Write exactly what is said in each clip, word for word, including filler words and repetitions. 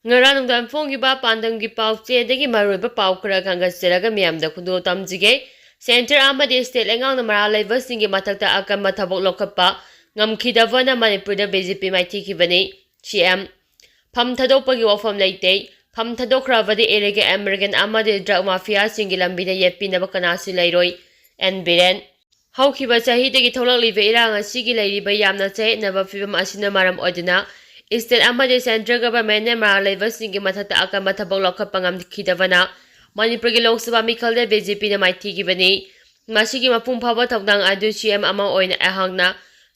ꯉꯔꯥꯡ ꯅꯨꯡꯗꯥꯡ ꯐꯣꯡꯈꯤꯕ ꯄꯥꯟꯗꯝꯒꯤ ꯄꯥꯎꯆꯦꯗꯒꯤ ꯃꯔꯨꯑꯣꯏꯕ ꯄꯥꯎ ꯈꯔ ꯈꯟꯒꯠꯆꯔꯒ ꯃꯤꯌꯥꯝꯗ ꯈꯨꯗꯣꯜ ꯇꯝꯖꯒꯦ꯫ ꯁꯦꯟꯇꯔ ꯑꯃꯗꯤ ꯁ꯭ꯇꯦꯠ ꯂꯩꯉꯥꯛꯅ ꯃꯔꯥꯜ ꯂꯩꯕꯁꯤꯡꯒꯤ ꯃꯊꯛꯇ ꯑꯀꯟꯕ ꯊꯕꯛ ꯂꯧꯈꯠꯄ ꯉꯝꯈꯤꯗꯕꯅ ꯃꯅꯤꯄꯨꯔꯗ ꯕꯤ ꯖꯦ ꯄꯤ ꯃꯥꯏꯊꯤꯈꯤꯕꯅꯤ꯫ ꯁꯤ ꯑꯦꯝ, ꯐꯝ ꯊꯥꯗꯣꯛꯄꯒꯤ ꯋꯥꯐꯝ ꯂꯩꯇꯦ꯫ ꯐꯝ ꯊꯥꯗꯣꯛꯈ꯭ꯔꯕꯗꯤ ꯏꯂꯤꯒꯦꯜ ꯏꯃꯤꯒ꯭ꯔꯦꯟ ꯑꯃꯗꯤ ꯗ꯭ꯔꯒ ꯃꯥꯐꯤꯌꯥꯁꯤꯡꯒꯤ ꯂꯝꯕꯤꯗ ꯌꯦꯠꯄꯤꯅꯕ ꯀꯅꯥꯁꯨ ꯂꯩꯔꯣꯏ꯫ ꯑꯦꯟ ꯕꯤꯔꯦꯟ꯫ ꯍꯧꯈꯤꯕ ꯆꯍꯤꯗꯒꯤ ꯊꯣꯛꯂꯛꯂꯤꯕ ꯏꯔꯥꯡ ꯑꯁꯤꯒꯤ ꯂꯩꯔꯤꯕ ꯌꯥꯝꯅ ꯆꯌꯦꯠꯅꯕ ꯐꯤꯕꯝ ꯑꯁꯤꯅ ꯃꯔꯝ ꯑꯣꯏꯗꯨꯅ ꯁ꯭ꯇꯦꯠ ꯑꯃꯗꯤ ꯁꯦꯟꯇ꯭ꯔꯦꯜ ꯒꯚꯔꯟꯃꯦꯟꯠꯅ ꯃꯔꯥꯜ ꯂꯩꯕꯁꯤꯡꯒꯤ ꯃꯊꯛꯇ ꯑꯀꯟꯕ ꯊꯕꯛ ꯂꯧꯈꯠꯄ ꯉꯝꯈꯤꯗꯕꯅ ꯃꯅꯤꯄꯨꯔꯒꯤ ꯂꯣꯛ ꯁꯚꯥ ꯃꯤꯈꯜꯗ ꯕꯤ ꯖꯦ ꯄꯤꯅ ꯃꯥꯏꯊꯤꯈꯤꯕꯅꯤ꯫ ꯃꯁꯤꯒꯤ ꯃꯄꯨꯡ ꯐꯥꯕ ꯊꯧꯗꯥꯡ ꯑꯗꯨ ꯁꯤ ꯑꯦꯝ ꯑꯃ ꯑꯣꯏꯅ ꯑꯩꯍꯥꯛꯅ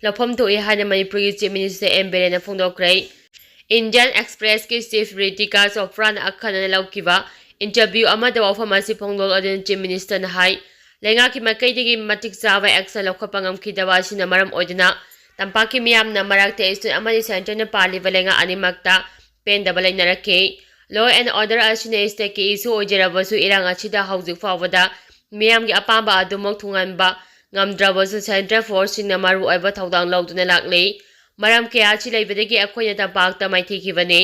ꯂꯧꯐꯝ ꯊꯣꯛꯏ ꯍꯥꯏꯅ ꯃꯅꯤꯄꯨꯔꯒꯤ chief minister and ꯕꯤꯔꯦꯟꯅ ꯐꯣꯡꯗꯣꯛꯈ꯭ꯔꯦ꯫ Indian ꯑꯦꯛꯁꯄ꯭ꯔꯦꯁꯀꯤ chief ꯔꯤꯇꯤꯀꯥ ꯆꯣꯄ꯭ꯔꯥꯅ ꯑꯈꯟꯅꯅ ꯂꯧꯈꯤꯕ ꯏꯟꯇꯔꯚ꯭ꯌꯨ ꯑꯃꯗ ꯋꯥꯐꯝ ꯑꯁꯤ ꯐꯣꯡꯗꯣꯛꯂꯗꯨꯅ ꯆꯤꯐ ꯃꯤꯅꯤꯁꯇꯔꯅ ꯍꯥꯏ, ꯂꯩꯉꯥꯛꯀꯤ ꯃꯥꯏꯀꯩꯗꯒꯤ ꯃꯇꯤꯛ ꯆꯥꯕ ꯑꯦꯛꯁꯟ ꯂꯧꯈꯠꯄ ꯉꯝꯈꯤꯗꯕ ꯑꯁꯤꯅ ꯃꯔꯝ ꯑꯣꯏꯗꯨꯅ ꯇꯝꯄꯥꯛꯀꯤ ꯃꯤꯌꯥꯝꯅ ꯃꯔꯛꯇ ꯁ꯭ꯇꯦꯠ ꯑꯃꯗꯤ ꯁꯦꯟꯇꯔꯅ ꯄꯥꯜꯂꯤꯕ ꯂꯩꯉꯥꯛ ꯑꯅꯤꯃꯛꯇ ꯄꯦꯟꯗꯕ ꯂꯩꯅꯔꯛꯈꯤ꯫ Law and order ꯑꯁꯤꯅ ꯁ꯭ꯇꯦꯠꯀꯤ ꯏꯁꯨ ꯑꯣꯏꯖꯔꯕꯁꯨ ꯏꯔꯥꯡ ꯑꯁꯤꯗ ꯍꯧꯖꯤꯛ ꯐꯥꯎꯕꯗ ꯃꯤꯌꯥꯝꯒꯤ ꯑꯄꯥꯝꯕ ꯑꯗꯨꯃꯛ ꯊꯨꯡꯍꯟꯕ ꯉꯝꯗ꯭ꯔꯕꯁꯨ ꯁꯦꯟꯇ꯭ꯔꯦꯜ ꯐꯣꯔꯁꯁꯤꯡꯅ ꯃꯔꯨꯑꯣꯏꯕ ꯊꯧꯗꯥꯡ ꯂꯧꯗꯨꯅ ꯂꯥꯛꯂꯤ꯫ ꯃꯔꯝ ꯀꯌꯥ ꯑꯁꯤ ꯂꯩꯕꯗꯒꯤ ꯑꯩꯈꯣꯏꯅ ꯇꯝꯄꯥꯛꯇ ꯃꯥꯏꯊꯤꯈꯤꯕꯅꯤ꯫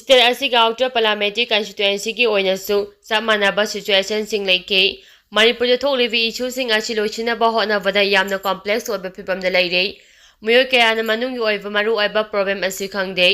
ꯁ꯭ꯇꯦꯠ ꯑꯁꯤꯒꯤ ꯑꯥꯎꯇꯔ ꯄꯥꯔꯂꯤꯌꯥꯃꯦꯟꯇꯔꯤ ꯀꯟꯁꯇꯤꯇ꯭ꯋꯦꯟꯁꯤꯒꯤ ꯑꯣꯏꯅꯁꯨ ꯆꯞ ꯃꯥꯟꯅꯕ ꯁꯤꯆꯨꯋꯦꯁꯟꯁꯤꯡ ꯂꯩꯈꯤ꯫ ꯃꯅꯤꯄꯨꯔꯗ ꯊꯣꯛꯂꯤꯕ ꯏꯁꯨꯁꯤꯡ ꯑꯁꯤ ꯂꯣꯏꯁꯤꯟꯅꯕ ꯍꯣꯠꯅꯕꯗ ꯌꯥꯝꯅ ꯀꯣꯝꯄ꯭ꯂꯦꯛꯁ ꯑꯣꯏꯕ ꯐꯤꯕꯝꯗ ꯂꯩꯔꯦ꯫ ꯃꯤꯑꯣꯏ ꯀꯌꯥꯅ ꯃꯅꯨꯡꯒꯤ ꯑꯣꯏꯕ ꯃꯔꯨꯑꯣꯏꯕ ꯄ꯭ꯔꯣꯕ꯭ꯂꯦꯝ ꯑꯁꯤ ꯈꯪꯗꯦ꯫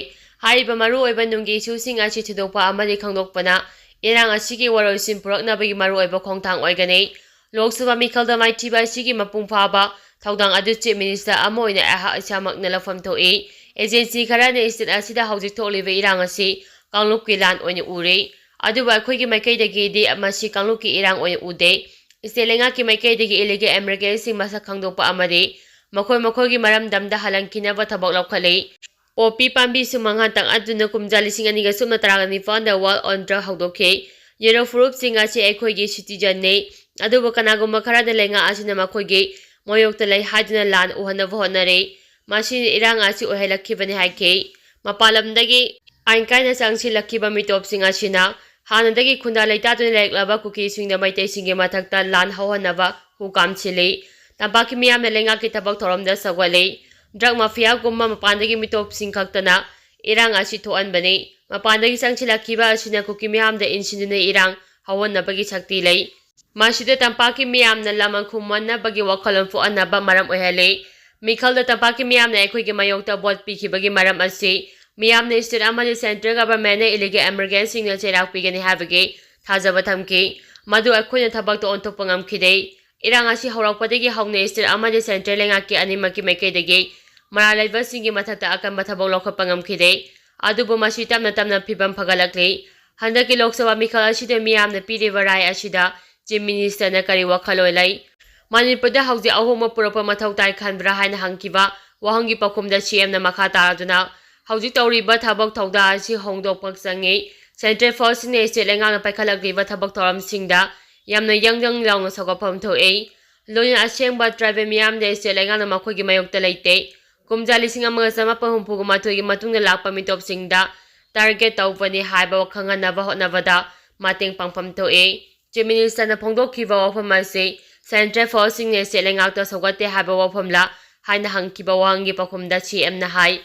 ꯍꯥꯏꯔꯤꯕ ꯃꯔꯨꯑꯣꯏꯕ ꯅꯨꯡꯒꯤ ꯏꯁꯨꯁꯤꯡ ꯑꯁꯤ ꯊꯤꯗꯣꯛꯄ ꯑꯃꯗꯤ ꯈꯪꯗꯣꯛꯄꯅ ꯏꯔꯥꯡ ꯑꯁꯤꯒꯤ ꯋꯥꯔꯣꯏꯁꯤꯟ ꯄꯨꯔꯛꯅꯕꯒꯤ ꯃꯔꯨꯑꯣꯏꯕ ꯈꯣꯡꯊꯥꯡ ꯑꯣꯏꯒꯅꯤ꯫ ꯂꯣꯛ ꯁꯚꯥ ꯃꯤꯈꯜꯗ ꯃꯥꯏꯊꯤꯕ ꯑꯁꯤꯒꯤ ꯃꯄꯨꯡ ꯐꯥꯕ ꯊꯧꯗꯥꯡ ꯑꯗꯨ ꯆꯤꯐ ꯃꯤꯅꯤꯁꯇꯔ ꯑꯃ ꯑꯣꯏꯅ ꯑꯩꯍꯥꯛ ꯏꯁꯥꯃꯛꯅ ꯂꯧꯐꯝ ꯊꯣꯛꯏ꯫ ꯑꯦꯖꯦꯟꯁꯤ ꯈꯔꯅ ꯁ꯭ꯇꯦꯠ ꯑꯁꯤꯗ ꯍꯧꯖꯤꯛ ꯊꯣꯛꯂꯤꯕ ꯏꯔꯥꯡ ꯑꯁꯤ ꯀꯥꯡꯂꯨꯞꯀꯤ ꯂꯥꯟ ꯑꯣꯏꯅ ꯎꯔꯤ꯫ ꯑꯗꯨꯕꯨ ꯑꯩꯈꯣꯏꯒꯤ ꯃꯥꯏꯀꯩꯗꯒꯤꯗꯤ ꯃꯁꯤ ꯀꯥꯡꯂꯨꯞꯀꯤ ꯏꯔꯥꯡ ꯑꯣꯏꯅ ꯎꯗꯦ꯫ ꯁ꯭ꯇꯦꯠ ꯂꯩꯉꯥꯛꯀꯤ ꯃꯥꯏꯀꯩꯗꯒꯤ ꯏꯂꯤꯒꯦꯜ ꯏꯃꯤꯒ꯭ꯔꯦꯟꯁꯤꯡ ꯃꯁꯛ ꯈꯪꯗꯣꯛꯄ ꯑꯃꯗꯤ ꯃꯈꯣꯏ ꯃꯈꯣꯏꯒꯤ ꯃꯔꯝꯗꯝꯗ ꯍꯜꯍꯟꯈꯤꯅꯕ ꯊꯕꯛ ꯂꯧꯈꯠꯂꯤ꯫ ꯄꯣꯄꯤ ꯄꯥꯝꯕꯤ ꯁꯨꯃꯥꯡ ꯍꯟꯇꯛ ꯑꯗꯨꯅ ꯀꯨꯝꯖꯥ ꯂꯤꯁꯤꯡ ꯑꯅꯤꯒ ꯁꯨꯞꯅ ꯇꯔꯥꯅꯤꯄꯥꯟꯗ War on Drug ꯍꯧꯗꯣꯛꯈꯤ꯫ ꯌꯦꯂꯣ ꯐꯨꯔꯨꯞꯁꯤꯡ ꯑꯁꯤ ꯑꯩꯈꯣꯏꯒꯤ ꯁꯤꯇꯤꯖꯟꯅꯤ, ꯑꯗꯨꯕꯨ ꯀꯅꯥꯒꯨꯝꯕ ꯈꯔꯅ ꯂꯩꯉꯥꯛ ꯑꯁꯤꯅ ꯃꯈꯣꯏꯒꯤ ꯃꯥꯌꯣꯛꯇ ꯂꯩ ꯍꯥꯏꯗꯨꯅ ꯂꯥꯟ ꯎꯍꯟꯅꯕ ꯍꯣꯠꯅꯔꯤ꯫ ꯃꯁꯤꯅ ꯏꯔꯥꯡ ꯑꯁꯤ ꯑꯣꯏꯍꯜꯂꯛꯈꯤꯕꯅꯤ ꯍꯥꯏꯈꯤ꯫ ꯃꯄꯥꯟ ꯂꯝꯗꯒꯤ ꯑꯥꯏꯟ ꯀꯥꯏꯅ ꯆꯪꯁꯤꯜꯂꯛꯈꯤꯕ ꯃꯤꯇꯣꯞꯁꯤꯡ ꯑꯁꯤꯅ ꯍꯥꯟꯅꯗꯒꯤ ꯈꯨꯟꯗꯥ ꯂꯩꯇꯥꯗꯨꯅ ꯂꯩꯔꯛꯂꯕ ꯀꯨꯀꯤꯁꯤꯡꯗ ꯃꯩꯇꯩꯁꯤꯡꯒꯤ ꯃꯊꯛꯇ ꯂꯥꯟ ꯍꯧꯍꯟꯅꯕ ꯍꯨ ꯀꯥꯝꯁꯤꯜꯂꯤ꯫ ꯇꯝꯄꯥꯛꯀꯤ ꯃꯤꯌꯥꯝꯅ ꯂꯩꯉꯥꯛꯀꯤ ꯊꯕꯛ ꯊꯧꯔꯝꯗ ꯁꯧꯒꯠꯂꯤ꯫ ꯗ꯭ꯔꯒ ꯃꯥꯐꯤꯌꯥꯒꯨꯝꯕ ꯃꯄꯥꯟꯗꯒꯤ ꯃꯤꯇꯣꯞꯁꯤꯡ ꯈꯛꯇꯅ ꯏꯔꯥꯡ ꯑꯁꯤ ꯊꯣꯛꯍꯟꯕꯅꯤ꯫ ꯃꯄꯥꯟꯗꯒꯤ ꯆꯪꯁꯤꯜꯂꯛꯈꯤꯕ ꯑꯁꯤꯅ ꯀꯨꯀꯤ ꯃꯤꯌꯥꯝꯗ ꯏꯟꯁꯤꯟꯗꯨꯅ ꯏꯔꯥꯡ ꯍꯧꯍꯟꯅꯕꯒꯤ ꯁꯛꯇꯤ ꯂꯩ꯫ ꯃꯁꯤꯗ ꯇꯝꯄꯥꯛꯀꯤ ꯃꯤꯌꯥꯝꯅ ꯂꯃꯟ ꯈꯨꯝꯍꯟꯅꯕꯒꯤ ꯋꯥꯈꯜꯂꯣꯟ ꯄꯣꯛꯍꯟꯅꯕ ꯃꯔꯝ ꯑꯣꯏꯍꯜꯂꯤ꯫ ꯃꯤꯈꯜꯗ ꯇꯝꯄꯥꯛꯀꯤ ꯃꯤꯌꯥꯝꯅ ꯑꯩꯈꯣꯏꯒꯤ ꯃꯥꯌꯣꯛꯇ ꯚꯣꯠ ꯄꯤꯈꯤꯕꯒꯤ ꯃꯔꯝ ꯑꯁꯤ ꯃꯤꯌꯥꯝꯅ state ꯑꯃꯗꯤ central governmentꯅ illegal immigrantꯁꯤꯡꯅ ꯆꯩꯔꯥꯛ ꯄꯤꯒꯅꯤ ꯍꯥꯏꯕꯒꯤ ꯊꯥꯖꯕ ꯊꯝꯈꯤ꯫ ꯃꯗꯨ ꯑꯩꯈꯣꯏꯅ ꯊꯕꯛꯇ ꯑꯣꯟꯊꯣꯛꯄ ꯉꯝꯈꯤꯗꯦ꯫ ꯏꯔꯥꯡ ꯑꯁꯤ ꯍꯧꯔꯛꯄꯗꯒꯤ ꯍꯧꯅ state ꯑꯃꯗꯤ central ꯂꯩꯉꯥꯛꯀꯤ ꯑꯅꯤꯃꯛꯀꯤ ꯃꯥꯏꯀꯩꯗꯒꯤ ꯃꯔꯥꯜ ꯂꯩꯕꯁꯤꯡꯒꯤ ꯃꯊꯛꯇ ꯑꯀꯟꯕ ꯊꯕꯛ ꯂꯧꯈꯠꯄ ꯉꯝꯈꯤꯗꯦ꯫ ꯑꯗꯨꯕꯨ ꯃꯁꯤ ꯇꯞꯅ ꯇꯞꯅ ꯐꯤꯕꯝ ꯐꯒꯠꯂꯛꯂꯤ꯫ ꯍꯟꯗꯛꯀꯤ ꯂꯣꯛ ꯁꯚꯥ ꯃꯤꯈꯜ ꯑꯁꯤꯗ ꯃꯤꯌꯥꯝꯅ ꯄꯤꯔꯤꯕ ꯔꯥꯏ ꯑꯁꯤꯗ Chief Ministerꯅ ꯀꯔꯤ ꯋꯥꯈꯜꯂꯣꯟ ꯂꯩ? ꯃꯅꯤꯄꯨꯔꯗ ꯍꯧꯖꯤꯛ ꯑꯍꯣꯡꯕ ꯄꯨꯔꯛꯄ ꯃꯊꯧ ꯇꯥꯏ ꯈꯟꯕ꯭ꯔꯥ ꯍꯥꯏꯅ ꯍꯪꯈꯤꯕ ꯋꯥꯍꯪꯒꯤ ꯄꯥꯎꯈꯨꯝꯗ CMꯅ ꯃꯈꯥ ꯇꯥꯔꯗꯨꯅ, ꯍꯧꯖꯤꯛ ꯇꯧꯔꯤꯕ ꯊꯕꯛ ꯊꯧꯗꯥ ꯑꯁꯤ ꯍꯣꯡꯗꯣꯛꯄ ꯆꯪꯏ꯫ Central forceꯁꯤꯡꯅ state ꯂꯩꯉꯥꯛꯅ ꯄꯥꯏꯈꯠꯂꯛꯂꯤꯕ ꯊꯕꯛ ꯊꯧꯔꯝꯁꯤꯡꯗ ꯌꯥꯝꯅ ꯌꯪ ꯌꯪ ꯂꯥꯎꯅ ꯁꯧꯒꯠꯐꯝ ꯊꯣꯛꯏ꯫ ꯂꯣꯏꯅꯅ ꯑꯁꯦꯡꯕ tribal ꯃꯤꯌꯥꯝꯗ state ꯂꯩꯉꯥꯛꯅ ꯃꯈꯣꯏꯒꯤ ꯃꯥꯌꯣꯛꯇ ꯂꯩꯇꯦ꯫ ꯀꯨꯝꯖꯥ ꯂꯤꯁꯤꯡ ꯑꯃꯒ ꯆꯃꯥꯄꯟ ꯍꯨꯝꯐꯨꯒ ꯃꯥꯊꯣꯏꯒꯤ ꯃꯇꯨꯡꯗ ꯂꯥꯛꯄ ꯃꯤꯇꯣꯞꯁꯤꯡꯗ target ꯇꯧꯕꯅꯤ ꯍꯥꯏꯕ ꯈꯪꯍꯟꯅꯕ ꯍꯣꯠꯅꯕꯗ ꯃꯇꯦꯡ ꯄꯥꯡꯐꯝ ꯊꯣꯛꯏ꯫ Chief Ministerꯅ ꯐꯣꯡꯗꯣꯛꯈꯤꯕ ꯋꯥꯐꯝ ꯑꯁꯤ Central forceꯁꯤꯡꯅ state ꯂꯩꯉꯥꯛꯇ ꯁꯧꯒꯠꯇꯦ ꯍꯥꯏꯕ ꯋꯥꯐꯝꯂ ꯍꯥꯏꯅ ꯍꯪꯈꯤꯕ ꯋꯥꯍꯪꯒꯤ ꯄꯥꯎꯈꯨꯝꯗ CMꯅ ꯍꯥꯏ,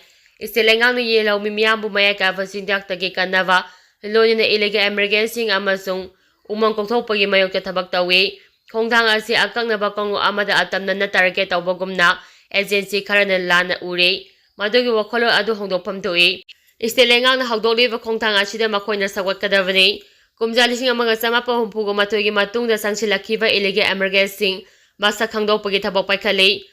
state ꯂꯩꯉꯥꯛꯅ ꯌꯦꯜꯍꯧꯃꯤ ꯃꯤꯌꯥꯝꯕꯨ ꯃꯌꯥꯏ ꯀꯥꯏꯕ ꯆꯤꯟꯖꯥꯛꯇꯒꯤ ꯀꯟꯅꯕ, ꯂꯣꯏꯅꯅ illegal immigrantꯁꯤꯡ ꯑꯃꯁꯨꯡ ꯎꯃꯪ ꯀꯣꯛꯊꯣꯛꯄꯒꯤ ꯃꯥꯌꯣꯛꯇ ꯊꯕꯛ ꯇꯧꯏ꯫ ꯈꯣꯡꯊꯥꯡ ꯑꯁꯤ ꯑꯀꯛꯅꯕ ꯀꯥꯡꯂꯨꯞ ꯑꯃꯗ ꯑꯇꯝꯅꯅ target ꯇꯧꯕꯒꯨꯝꯅ agency ꯈꯔꯅ ꯂꯥꯟꯅ ꯎꯔꯤ꯫ ꯃꯗꯨꯒꯤ ꯋꯥꯈꯜꯂꯣꯟ ꯑꯗꯨ ꯍꯣꯡꯗꯣꯛꯐꯝ ꯊꯣꯛꯏ꯫ State ꯂꯩꯉꯥꯛꯅ ꯍꯧꯗꯣꯛꯂꯤꯕ ꯈꯣꯡꯊꯥꯡ ꯑꯁꯤꯗ ꯃꯈꯣꯏꯅ ꯁꯧꯒꯠꯀꯗꯕꯅꯤ꯫ ꯀꯨꯝꯖꯥ ꯂꯤꯁꯤꯡ ꯑꯃꯒ ꯆꯃꯥꯄꯟ ꯍꯨꯝꯐꯨꯒ ꯃꯥꯊꯣꯏꯒꯤ ꯃꯇꯨꯡꯗ ꯆꯪꯁꯤꯜꯂꯛꯈꯤꯕ illegal immigrantꯁꯤꯡ ꯃꯁꯛ ꯈꯪꯗꯣꯛꯄꯒꯤ ꯊꯕꯛ ꯄꯥꯏꯈꯠꯂꯤ꯫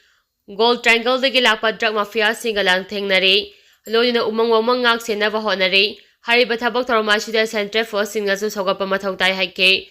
Gol Triangleꯗꯒꯤ ꯂꯥꯛꯄ drug mafiaꯁꯤꯡꯒ ꯂꯥꯟꯊꯦꯡꯅꯔꯤ, ꯂꯣꯏꯅꯅ ꯎꯃꯪ ꯋꯥꯃꯪ ꯉꯥꯛ ꯁꯦꯟꯅꯕ ꯍꯣꯠꯅꯔꯤ꯫ ꯍꯥꯏꯔꯤꯕ ꯊꯕꯛ ꯊꯧꯔꯝ ꯑꯁꯤꯗ Central forceꯁꯤꯡꯅꯁꯨ ꯁꯧꯒꯠꯄ ꯃꯊꯧ ꯇꯥꯏ ꯍꯥꯏꯈꯤ꯫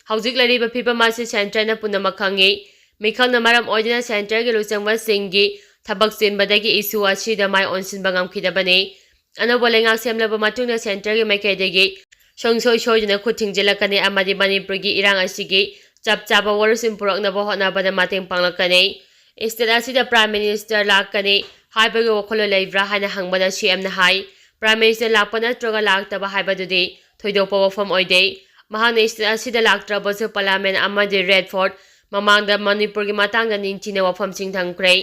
ꯍꯧꯖꯤꯛ ꯂꯩꯔꯤꯕ ꯐꯤꯕꯝ ꯑꯁꯤ Centreꯅ ꯄꯨꯝꯅꯃꯛ ꯈꯪꯏ꯫ ꯃꯤꯈꯜꯅ ꯃꯔꯝ ꯑꯣꯏꯗꯨꯅ Centreꯒꯤ ꯂꯨꯆꯤꯡꯕꯁꯤꯡꯒꯤ ꯊꯕꯛ ꯆꯤꯟꯕꯗꯒꯤ issue ꯑꯁꯤꯗ ꯃꯥꯏ ꯑꯣꯟꯁꯤꯟꯕ ꯉꯝꯈꯤꯗꯕꯅꯤ꯫ ꯑꯅꯧꯕ ꯂꯩꯉꯥꯛ ꯁꯦꯝꯂꯕ ꯃꯇꯨꯡꯗ Centreꯒꯤ ꯃꯥꯏꯀꯩꯗꯒꯤ ꯁꯨꯡꯁꯣꯏ ꯁꯣꯏꯗꯅ ꯈꯨꯠ ꯊꯤꯡꯖꯤꯜꯂꯛꯀꯅꯤ ꯑꯃꯗꯤ ꯃꯅꯤꯄꯨꯔꯒꯤ ꯏꯔꯥꯡ ꯑꯁꯤꯒꯤ ꯆꯞ ꯆꯥꯕ ꯋꯥꯔꯣꯏꯁꯤꯟ ꯄꯨꯔꯛꯅꯕ ꯍꯣꯠꯅꯕꯗ ꯃꯇꯦꯡ ꯄꯥꯡꯂꯛꯀꯅꯤ꯫ State ꯑꯁꯤꯗ Prime Minister ꯂꯥꯛꯀꯅꯤ ꯍꯥꯏꯕꯒꯤ ꯋꯥꯈꯜꯂꯣꯟ ꯂꯩꯕ꯭ꯔꯥ ꯍꯥꯏꯅ ꯍꯪꯕꯗ CMꯅ ꯍꯥꯏ, Prime Minister ꯂꯥꯛꯄ ꯅꯠꯇ꯭ꯔꯒ ꯂꯥꯛꯇꯕ ꯍꯥꯏꯕꯗꯨꯗꯤ ꯊꯣꯏꯗꯣꯛꯄ ꯋꯥꯐꯝ ꯑꯣꯏꯗꯦ꯫ ꯃꯍꯥꯛꯅ state ꯑꯁꯤꯗ ꯂꯥꯛꯇ꯭ꯔꯕꯁꯨ Parliament ꯑꯃꯗꯤ Red Fort ꯃꯃꯥꯡꯗ ꯃꯅꯤꯄꯨꯔꯒꯤ ꯃꯇꯥꯡꯗ ꯅꯤꯡꯊꯤꯅ ꯋꯥꯐꯝꯁꯤꯡ ꯊꯝꯈ꯭ꯔꯦ꯫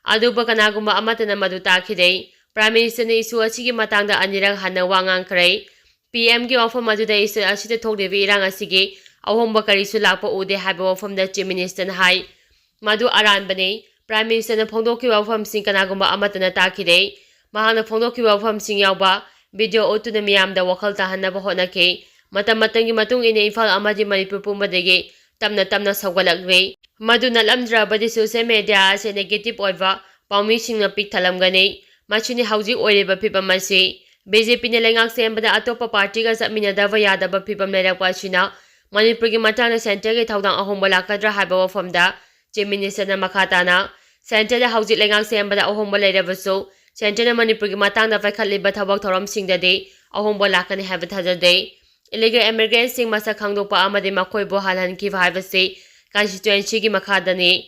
ꯑꯗꯨꯕꯨ ꯀꯅꯥꯒꯨꯝꯕ ꯑꯃꯠꯇꯅ ꯃꯗꯨ ꯇꯥꯈꯤꯗꯦ꯫ Prime Ministerꯅ issue ꯑꯁꯤꯒꯤ ꯃꯇꯥꯡꯗ ꯑꯅꯤꯔꯛ ꯍꯟꯅ ꯋꯥ ꯉꯥꯡꯈ꯭ꯔꯦ꯫ ꯄꯤ ꯑꯦꯝꯒꯤ ꯋꯥꯐꯝ ꯑꯗꯨꯗ issue ꯑꯁꯤꯗ ꯊꯣꯛꯂꯤꯕ ꯏꯔꯥꯡ ꯑꯁꯤꯒꯤ ꯑꯍꯣꯡꯕ ꯀꯔꯤꯁꯨ ꯂꯥꯛꯄ ꯎꯗꯦ ꯍꯥꯏꯕ ꯋꯥꯐꯝꯗ Chief Ministerꯅ ꯍꯥꯏ, ꯃꯗꯨ ꯑꯔꯥꯟꯕꯅꯤ꯫ Prime Ministerꯅ ꯐꯣꯡꯗꯣꯛꯈꯤꯕ ꯋꯥꯐꯝꯁꯤꯡ ꯀꯅꯥꯒꯨꯝꯕ ꯑꯃꯠꯇꯅ ꯇꯥꯈꯤꯗꯦ꯫ ꯃꯍꯥꯛꯅ ꯐꯣꯡꯗꯣꯛꯈꯤꯕ ꯋꯥꯐꯝꯁꯤꯡ ꯌꯥꯎꯕ video ꯎꯠꯇꯨꯅ ꯃꯤꯌꯥꯝꯗ ꯋꯥꯈꯜ ꯇꯥꯍꯟꯅꯕ ꯍꯣꯠꯅꯈꯤ꯫ ꯃꯇꯝ ꯃꯇꯝꯒꯤ ꯃꯇꯨꯡ ꯏꯟꯅ ꯏꯝꯐꯥꯜ ꯑꯃꯗꯤ ꯃꯅꯤꯄꯨꯔ ꯄꯨꯝꯕꯗꯒꯤ ꯇꯞꯅ ꯇꯞꯅ ꯁꯧꯒꯠꯂꯛꯂꯤ꯫ ꯃꯗꯨ ꯅꯠꯂꯝꯗ꯭ꯔꯕꯗꯤ social media ꯑꯁꯤ negative ꯑꯣꯏꯕ ꯄꯥꯎꯃꯤꯁꯤꯡꯅ ꯄꯤꯛ ꯊꯜꯂꯝꯒꯅꯤ꯫ ꯃꯁꯤꯅꯤ ꯍꯧꯖꯤꯛ ꯑꯣꯏꯔꯤꯕ ꯐꯤꯕꯝ ꯑꯁꯤ꯫ ꯕꯤ ꯖꯦ ꯄꯤꯅ ꯂꯩꯉꯥꯛ ꯁꯦꯝꯕꯗ ꯑꯇꯣꯞꯄ ꯄꯥꯔꯇꯤꯒ ꯆꯠꯃꯤꯟꯅꯗꯕ ꯌꯥꯗꯕ ꯐꯤꯕꯝ ꯂꯩꯔꯛꯄ ꯑꯁꯤꯅ ꯃꯅꯤꯄꯨꯔꯒꯤ ꯃꯇꯥꯡꯗ centreꯒꯤ ꯊꯧꯗꯥꯡ ꯑꯍꯣꯡꯕ ꯂꯥꯛꯀꯗ꯭ꯔꯥ ꯍꯥꯏꯕ ꯋꯥꯐꯝꯗ Chief Ministerꯅ ꯃꯈꯥ ꯇꯥꯅ, centreꯗ ꯍꯧꯖꯤꯛ ꯂꯩꯉꯥꯛ ꯁꯦꯝꯕꯗ ꯑꯍꯣꯡꯕ ꯂꯩꯔꯕꯁꯨ, centreꯅ ꯃꯅꯤꯄꯨꯔꯒꯤ ꯃꯇꯥꯡꯗ ꯄꯥꯏꯈꯠꯂꯤꯕ ꯊꯕꯛ ꯊꯧꯔꯝꯁꯤꯡꯗꯗꯤ ꯑꯍꯣꯡꯕ ꯂꯥꯛꯀꯅꯤ ꯍꯥꯏꯕ ꯊꯥꯖꯗꯦ꯫ Illegal immigrantꯁꯤꯡ ꯃꯁꯛ ꯈꯪꯗꯣꯛꯄ ꯑꯃꯗꯤ ꯃꯈꯣꯏꯕꯨ ꯍꯜꯍꯟꯈꯤꯕ ꯍꯥꯏꯕꯁꯤ constituencyꯒꯤ ꯃꯈꯥꯗꯅꯤ꯫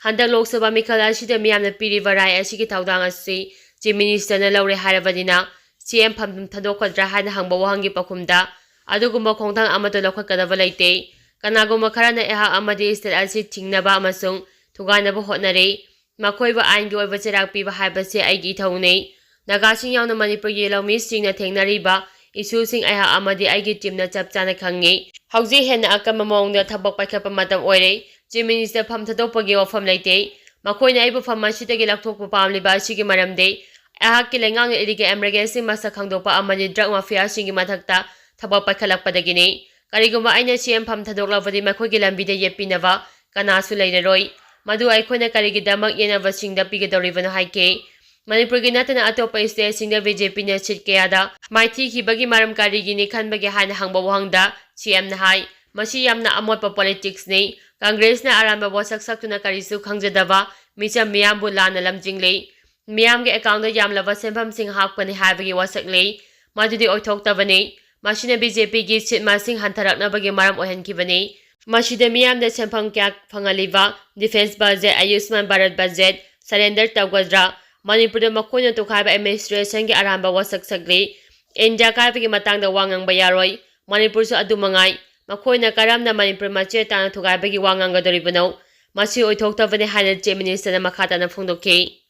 ꯍꯟꯗꯛ ꯂꯣꯛ ꯁꯚꯥ ꯃꯤꯈꯜ ꯑꯁꯤꯗ ꯃꯤꯌꯥꯝꯅ ꯄꯤꯔꯤꯕ ꯔꯥꯏ ꯑꯁꯤꯒꯤ ꯊꯧꯗꯥꯡ ꯑꯁꯤ Chief Ministerꯅ ꯂꯧꯔꯦ ꯍꯥꯏꯔꯕꯅꯤꯅ, ꯁꯤ ꯑꯦꯝ ꯐꯝ ꯊꯥꯗꯣꯛꯀꯗ꯭ꯔꯥ ꯍꯥꯏꯅ ꯍꯪꯕ ꯋꯥꯍꯪꯒꯤ ꯄꯥꯎꯈꯨꯝꯗ, ꯑꯗꯨꯒꯨꯝꯕ ꯈꯣꯡꯊꯥꯡ ꯑꯃꯠꯇ ꯂꯧꯈꯠꯀꯗꯕ ꯂꯩꯇꯦ꯫ ꯀꯅꯥꯒꯨꯝꯕ ꯈꯔꯅ ꯑꯩꯍꯥꯛ ꯑꯃꯗꯤ state ꯑꯁꯤ ꯊꯤꯡꯅꯕ ꯑꯃꯁꯨꯡ ꯊꯨꯒꯥꯏꯅꯕ ꯍꯣꯠꯅꯔꯤ꯫ ꯃꯈꯣꯏꯕꯨ ꯑꯥꯏꯟꯒꯤ ꯑꯣꯏꯕ ꯆꯩꯔꯥꯛ ꯄꯤꯕ ꯍꯥꯏꯕꯁꯤ ꯑꯩꯒꯤ ꯏꯊꯧꯅꯤ꯫ ꯅꯥꯒꯥꯁꯤꯡ ꯌꯥꯎꯅ ꯃꯅꯤꯄꯨꯔꯒꯤ ꯂꯧꯃꯤꯁꯤꯡꯅ ꯊꯦꯡꯅꯔꯤꯕ issueꯁꯤꯡ ꯑꯩꯍꯥꯛ ꯑꯃꯗꯤ ꯑꯩꯒꯤ teamꯅ ꯆꯞ ꯆꯥꯅ ꯈꯪꯉꯤ꯫ ꯍꯧꯖꯤꯛ ꯍꯦꯟꯅ ꯑꯀꯟꯕ ꯃꯑꯣꯡꯗ ꯊꯕꯛ ꯄꯥꯏꯈꯠꯄ ꯃꯇꯝ ꯑꯣꯏꯔꯦ꯫ Chief Minister ꯐꯝ ꯊꯥꯗꯣꯛꯄꯒꯤ ꯋꯥꯐꯝ ꯂꯩꯇꯦ꯫ ꯃꯈꯣꯏꯅ ꯑꯩꯕꯨ ꯐꯝ ꯑꯁꯤꯗꯒꯤ ꯂꯧꯊꯣꯛꯄ ꯄꯥꯝꯂꯤꯕ ꯑꯁꯤꯒꯤ ꯃꯔꯝꯗꯤ ꯑꯩꯍꯥꯛꯀꯤ ꯂꯩꯉꯥꯛꯅ illegal immigrantꯁꯤꯡ ꯃꯁꯛ ꯈꯪꯗꯣꯛꯄ ꯑꯃꯗꯤ drug mafiaꯁꯤꯡꯒꯤ ꯃꯊꯛꯇ ꯊꯕꯛ ꯄꯥꯏꯈꯠꯂꯛꯄꯗꯒꯤꯅꯤ꯫ ꯀꯔꯤꯒꯨꯝꯕ ꯑꯩꯅ ꯁꯤ ꯑꯦꯝ ꯐꯝ ꯊꯥꯗꯣꯛꯂꯕꯗꯤ ꯃꯈꯣꯏꯒꯤ ꯂꯝꯕꯤꯗ ꯌꯦꯠꯄꯤꯅꯕ ꯀꯅꯥꯁꯨ ꯂꯩꯔꯔꯣꯏ꯫ ꯃꯗꯨ ꯑꯩꯈꯣꯏꯅ ꯀꯔꯤꯒꯤꯗꯃꯛ ꯌꯦꯟꯅꯕꯁꯤꯡꯗ ꯄꯤꯒꯗꯧꯔꯤꯕꯅꯣ ꯍꯥꯏꯈꯤ꯫ ꯃꯅꯤꯄꯨꯔꯒꯤ ꯅꯠꯇꯅ ꯑꯇꯣꯞꯄ stateꯁꯤꯡꯗ ꯕꯤ ꯖꯦ ꯄꯤꯅ seat ꯀꯌꯥꯗ ꯃꯥꯏꯊꯤꯈꯤꯕꯒꯤ ꯃꯔꯝ ꯀꯔꯤꯒꯤꯅꯤ ꯈꯟꯕꯒꯦ ꯍꯥꯏꯅ ꯍꯪꯕ ꯋꯥꯍꯪꯗ ꯁꯤ ꯑꯦꯝꯅ ꯍꯥꯏ, ꯃꯁꯤ ꯌꯥꯝꯅ ꯑꯃꯣꯠꯄ politicsꯅꯤ꯫ Congressꯅ ꯑꯔꯥꯟꯕ ꯋꯥꯁꯛ ꯁꯛꯇꯨꯅ ꯀꯔꯤꯁꯨ ꯈꯪꯖꯗꯕ ꯃꯤꯆꯝ ꯃꯤꯌꯥꯝꯕꯨ ꯂꯥꯟꯅ ꯂꯝꯖꯤꯡꯂꯤ꯫ ꯃꯤꯌꯥꯝꯒꯤ accountꯗ ꯌꯥꯝꯂꯕ ꯁꯦꯟꯐꯝꯁꯤꯡ ꯍꯥꯞꯀꯅꯤ ꯍꯥꯏꯕꯒꯤ ꯋꯥꯁꯛ ꯂꯩ꯫ ꯃꯗꯨꯗꯤ ꯑꯣꯏꯊꯣꯛꯇꯕꯅꯤ꯫ ꯃꯁꯤꯅ ꯕꯤ ꯖꯦ ꯄꯤꯒꯤ seat ꯃꯁꯤꯡ ꯍꯟꯊꯔꯛꯅꯕꯒꯤ ꯃꯔꯝ ꯑꯣꯏꯍꯟꯈꯤꯕꯅꯤ꯫ ꯃꯁꯤꯗ ꯃꯤꯌꯥꯝꯗ ꯁꯦꯟꯐꯝ ꯀꯌꯥ ꯐꯪꯍꯜꯂꯤꯕ defence budget, Ayushman Bharat budget surrender ꯇꯧꯒꯗ꯭ꯔꯥ? ꯃꯅꯤꯄꯨꯔꯗ ꯃꯈꯣꯏꯅ ꯇꯣꯈꯥꯏꯕ administrationꯒꯤ ꯑꯔꯥꯟꯕ ꯋꯥꯁꯛ ꯁꯛꯂꯤ꯫ ꯏꯟꯗꯤꯌꯥ ꯀꯥꯏꯕꯒꯤ ꯃꯇꯥꯡꯗ ꯋꯥ ꯉꯥꯡꯕ ꯌꯥꯔꯣꯏ꯫ ꯃꯅꯤꯄꯨꯔꯁꯨ ꯑꯗꯨ ꯃꯉꯥꯏ꯫ ꯃꯈꯣꯏꯅ ꯀꯔꯝꯅ ꯃꯅꯤꯄꯨꯔ ꯃꯆꯦꯠ ꯇꯥꯅ ꯊꯨꯒꯥꯏꯕꯒꯤ ꯋꯥ ꯉꯥꯡꯒꯗꯧꯔꯤꯕꯅꯣ? ꯃꯁꯤ ꯑꯣꯏꯊꯣꯛꯇꯕꯅꯤ ꯍꯥꯏꯅ Chief Ministerꯅ ꯃꯈꯥ ꯇꯥꯅ ꯐꯣꯡꯗꯣꯛꯈꯤ꯫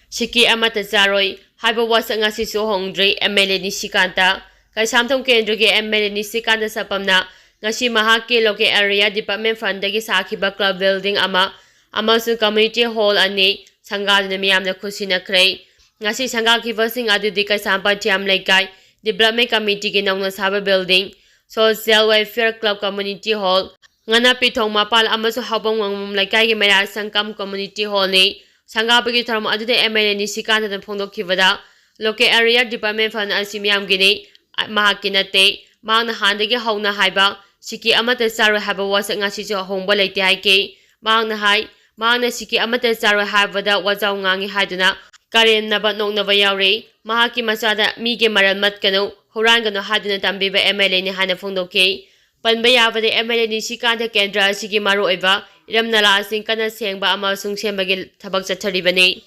ꯁꯤꯀꯤ ꯑꯃꯠꯇ ꯆꯥꯔꯣꯏ꯫ ꯍꯥꯏꯕ ꯋꯥꯁꯛ ꯉꯁꯤꯁꯨ ꯍꯣꯡꯗ꯭ꯔꯤ꯫ ꯑꯦꯝ ꯑꯦꯜ ꯑꯦ ꯅꯤꯁꯤꯀꯥꯟꯇ, ꯀꯩꯁꯥꯝꯊꯣꯡ ꯀꯦꯟꯗ꯭ꯔꯒꯤ ꯑꯦꯝ ꯑꯦꯜ ꯑꯦ ꯅꯤꯁꯤꯀꯥꯟꯇ ꯁꯥꯄꯝꯅ ꯉꯁꯤ ꯃꯍꯥꯛꯀꯤ local area department fundꯗꯒꯤ ꯁꯥꯈꯤꯕ club building ꯑꯃ ꯑꯃꯁꯨꯡ community hall ꯑꯅꯤ ꯁꯪꯒꯥꯗꯨꯅ ꯃꯤꯌꯥꯝꯅ ꯈꯨꯠꯁꯤꯟꯅꯈ꯭ꯔꯦ꯫ ꯉꯁꯤ ꯁꯪꯒꯥꯈꯤꯕꯁꯤꯡ ꯑꯗꯨꯗꯤ ꯀꯩꯁꯥꯝꯄꯥꯠ ꯊꯤꯌꯥꯝ ꯂꯩꯀꯥꯏ development committeeꯒꯤ ꯅꯧꯅ ꯁꯥꯕ building, social welfare club community hall, ꯉꯥꯅꯥꯄꯤꯊꯣꯡ ꯃꯄꯥꯜ ꯑꯃꯁꯨꯡ ꯍꯥꯎꯕꯝ ꯋꯥꯡꯃ ꯂꯩꯀꯥꯏꯒꯤ ꯃꯩꯔꯥ ꯁꯪꯀꯝ community hallꯅꯤ꯫ ꯁꯪꯒꯥꯕꯒꯤ ꯊꯧꯔꯝ ꯑꯗꯨꯗ ꯑꯦꯝ ꯑꯦꯜ ꯑꯦ ꯅꯤꯁꯤꯀꯥꯟꯇꯅ ꯐꯣꯡꯗꯣꯛꯈꯤꯕꯗ, local area department fund ꯑꯁꯤ ꯃꯤꯌꯥꯝꯒꯤꯅꯤ, ꯃꯍꯥꯛꯀꯤ ꯅꯠꯇꯦ꯫ ꯃꯍꯥꯛꯅ ꯍꯥꯟꯅꯗꯒꯤ ꯍꯧꯅ ꯍꯥꯏꯕ, ꯁꯤꯀꯤ ꯑꯃꯠꯇ ꯆꯥꯔꯣꯏ ꯍꯥꯏꯕ ꯋꯥꯁꯛ ꯉꯁꯤꯁꯨ ꯑꯍꯣꯡꯕ ꯂꯩꯇꯦ ꯍꯥꯏꯈꯤ꯫ ꯃꯍꯥꯛꯅ ꯍꯥꯏ, ꯃꯍꯥꯛꯅ ꯁꯤꯀꯤ ꯑꯃꯠꯇ ꯆꯥꯔꯣꯏ ꯍꯥꯏꯕꯗ ꯋꯥꯖꯥꯎ ꯉꯥꯡꯉꯤ ꯍꯥꯏꯗꯨꯅ ꯀꯔꯦꯝꯅꯕ ꯅꯣꯛꯅꯕ ꯌꯥꯎꯔꯤ꯫ ꯃꯍꯥꯛꯀꯤ ꯃꯆꯥꯗ ꯃꯤꯒꯤ ꯃꯔꯜ ꯃꯠꯀꯅꯨ, ꯍꯨꯔꯥꯟꯒꯅꯨ ꯍꯥꯏꯗꯨꯅ ꯇꯝꯕꯤꯕ ꯑꯦꯝ ꯑꯦꯜ ꯑꯦꯅꯤ ꯍꯥꯏꯅ ꯐꯣꯡꯗꯣꯛꯈꯤ꯫ ꯄꯟꯕ ꯌꯥꯕꯗ ꯑꯦꯝ ꯑꯦꯜ ꯑꯦ ꯅꯤꯁꯤꯀꯥꯟꯇ ꯀꯦꯟꯗ꯭ꯔ ꯑꯁꯤꯒꯤ ꯃꯔꯨꯑꯣꯏꯕ ꯏꯔꯝ ꯅꯂꯥꯁꯤꯡ ꯀꯟꯅ ꯁꯦꯡꯕ ꯑꯃꯁꯨꯡ ꯁꯦꯝꯕꯒꯤ ꯊꯕꯛ ꯆꯠꯊꯔꯤꯕꯅꯤ꯫